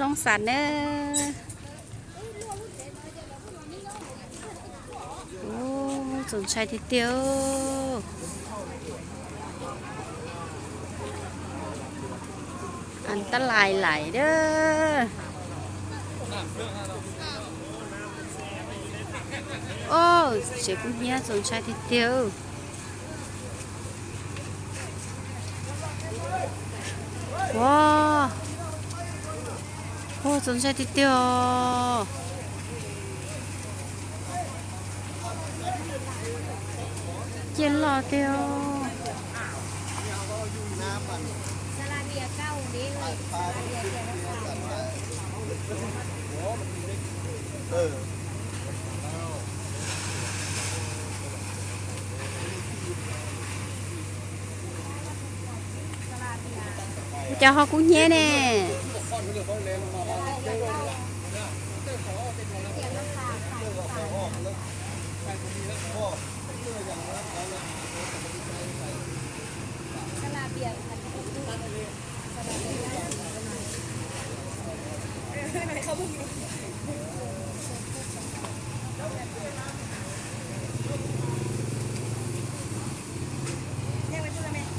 Poob xas na. Txaus ntshai tiag tiag. Tab lais lais da. Tsev kub hnyiab txaus ntshai tiag tiag. Ua, ua txaus ntshai tiag tiag. Ciaj loj tiag. Cas ho kub hnyiab ne.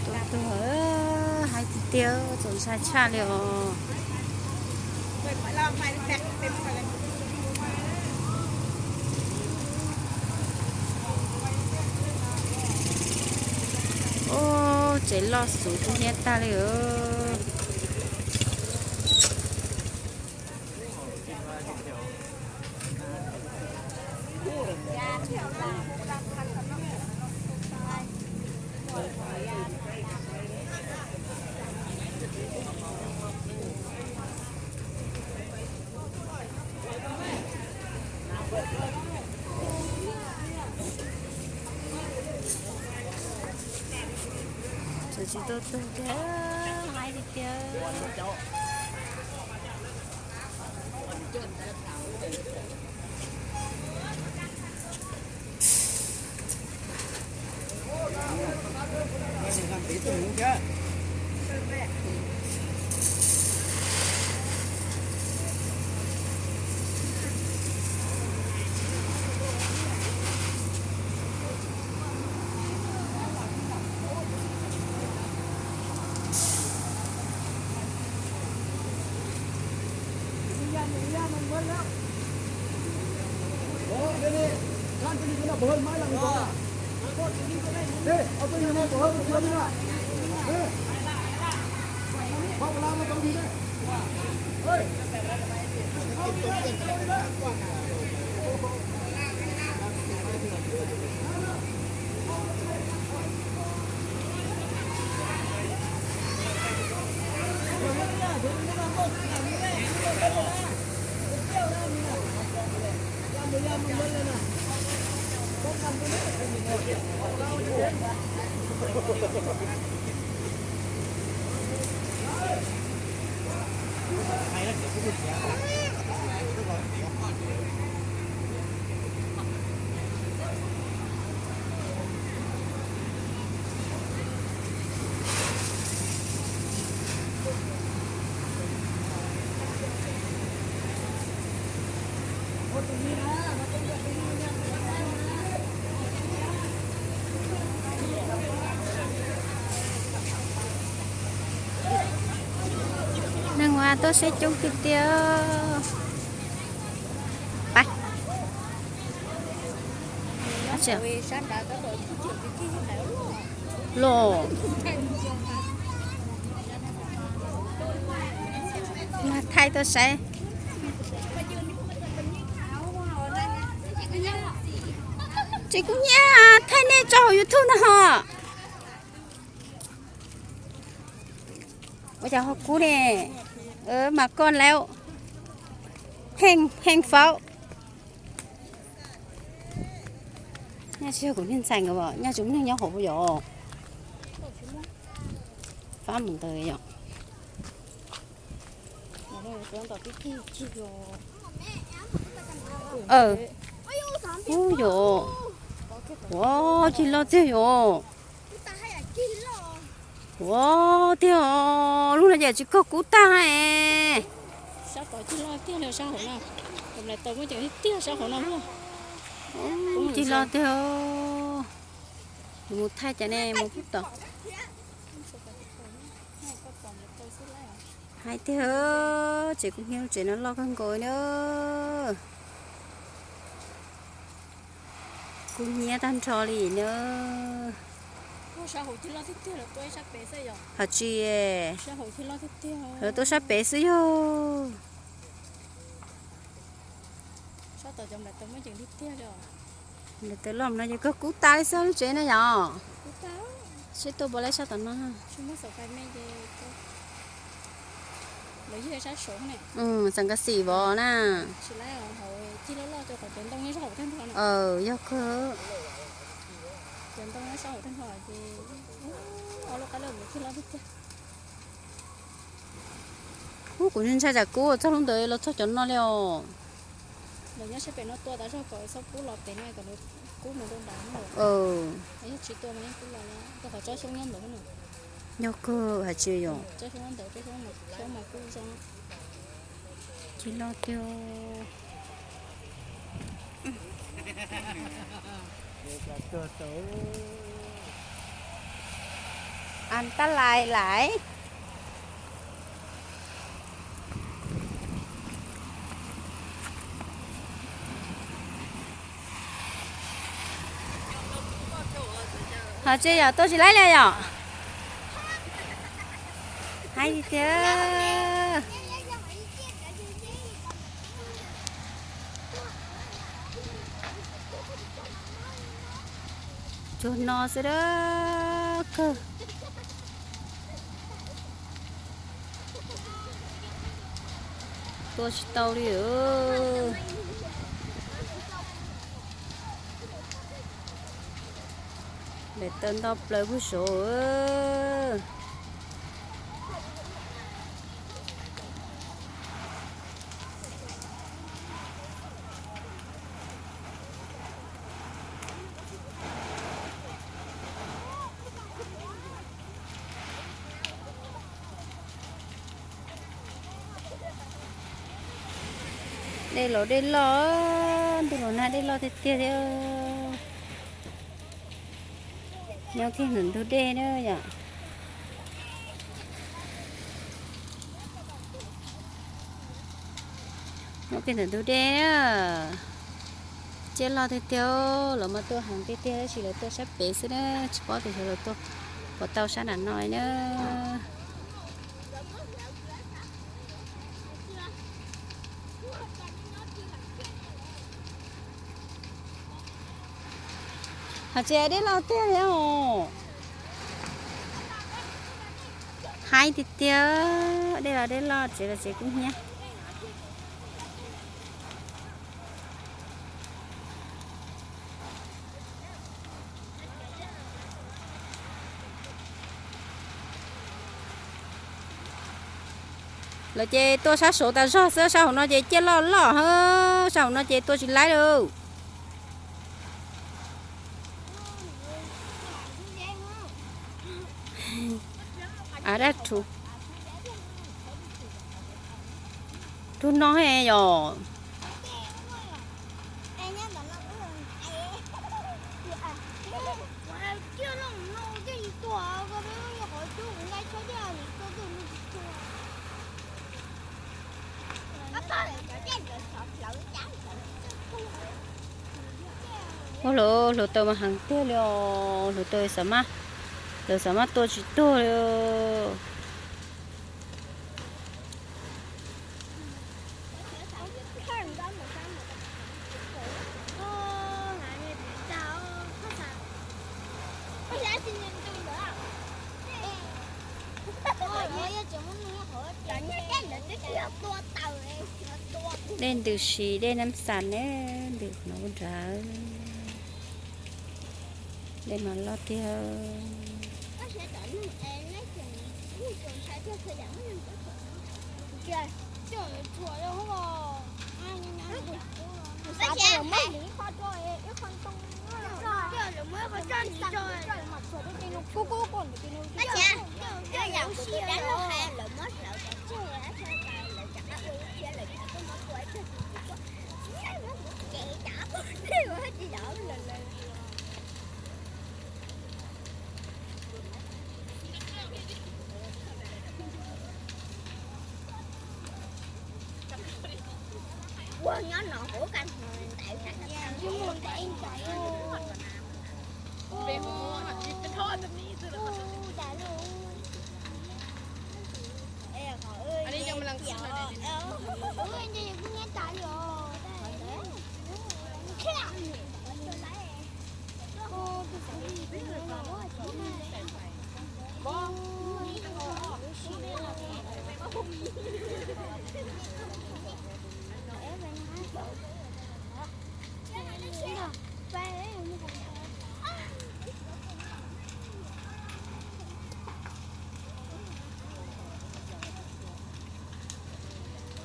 Tuag tuag, hais tiag tiag txaus ntshai tshaj li os. Ub, tsev loj xuv kub hnyiab tag li os. Tsis tau tuag tiag, hais tiag tiag. Neeg ua tuaj saib coob tiag tiag. Los, mas thaij tuaj saib. Tsis kub hnyiab, thaij nej tso hauv YouTube no ho. Ua cas ho kub ne? Mas koj lawm, heej faub. Nyaj tsis yog kuv niag ntxhais nkawd, nyaj tsis muaj neeg nyob hauv puas yog? Fab mus ntawd yom. Ub yom. Ua, cig loj tiag yom. Ua tiag, lub no ces tsis kog kub tag es. Tom cig loj tiag li sab hauv no. Cov nplaim taws muaj ceem tiag tiag sab hauv no. Cig loj tiag. Mus thaij cas ne mus pub tom. Hais tiag, tsev kub hnyiab lub tsev no loj kawg nkaus na. Kub hnyiab tag nrho li na. Hais tsis, lawv tuaj sab pem xwb yog. Lawv taws loj no ces kawg kub tas li xwb lub tsev na yom. Seb tuaj puas laib sab tom no. Xas kas xim vov na. Yog kawg. Ub, kuv ntshai tsam kub txog lub ntawd los txog cov no li os. Yog kawg hais tsis yog. Cig loj tiag. An tab lais lais. Ho tsis yog tuaj tsis laib li yom. Hais tiag. Tsuag no xwb dab kawg. Tua tsis tau li. Nplaim taws nto plaws puag saud. Dej los dej loj, ntuj los nag dej loj tiag tiag thiab. Nyob kiag ntawm ntug dej na yom. Nyob kiag ntawm ntug dej na. Ciaj loj tiag tiag, lawv mas tuaj heev tiag tiag tab sis lawv tuaj sab pem xwb na, tsis paub tias xyov lawv tuaj puas tau sab nram no li na. Hais tias dej loj tiag li os. Haib tiag tiag, dej los dej loj, tsev los tsev kub hnyiab. Lawv ces tuaj sab saud tas zog xwb, sab hauv no ces ciaj loj loj, sab hauv no ces tua tsis laib lawm. Dab rhuv, rhuv no yom. Ua, hluav taws mas heev tiag li os, hluav taws xav maj, lawv xav maj tua tsis tuag li. Dej ntws si, dej Nab Xas ne, ntws qhov no nrad. Dej mas loj tiag. Ua nyob no kuv ka ntawd ntawd.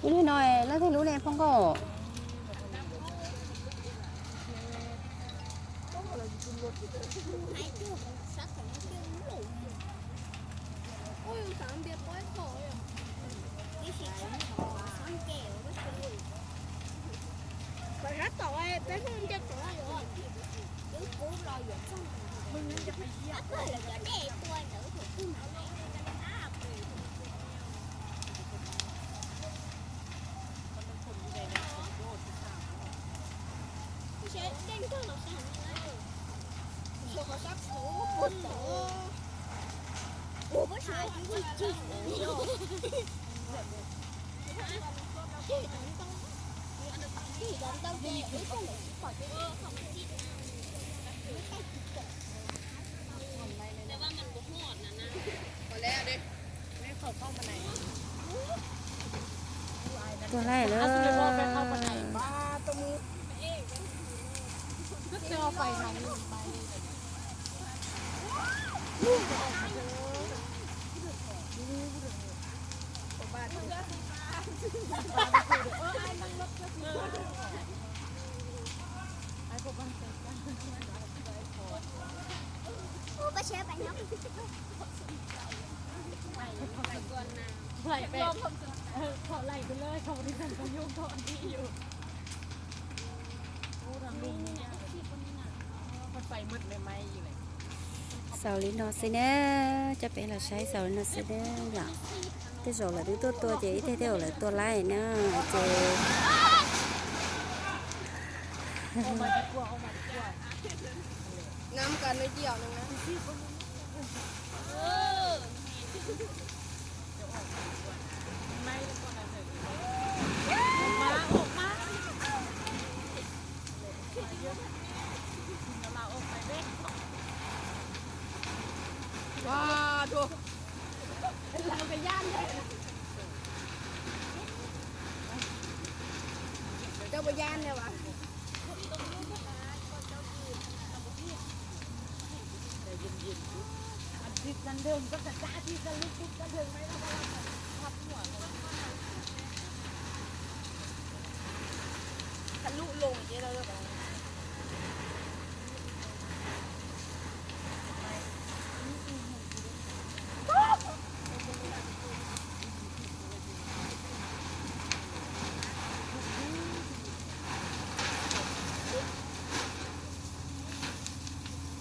Ib li no leej twg lub ne phooj ywg? Tuag lawm. Xaus li no xwb na, coj peb los saib xaus li no xwb na yom. Tej zaum lawv twb tuaj tua ces ib teg tej zaum lawv tua laij na, ces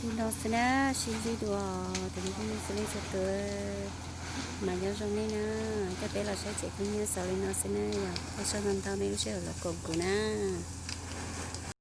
Li no xwb na, sib ntsib dua tus me phooj ywg txhua leej txhua tus, mas nyob zoo nej na, coj peb los saib tsev phooj ywg xaus li no xwb na yom, ua tsaug ntau ntau nej lub sij hawm los koom kuv na.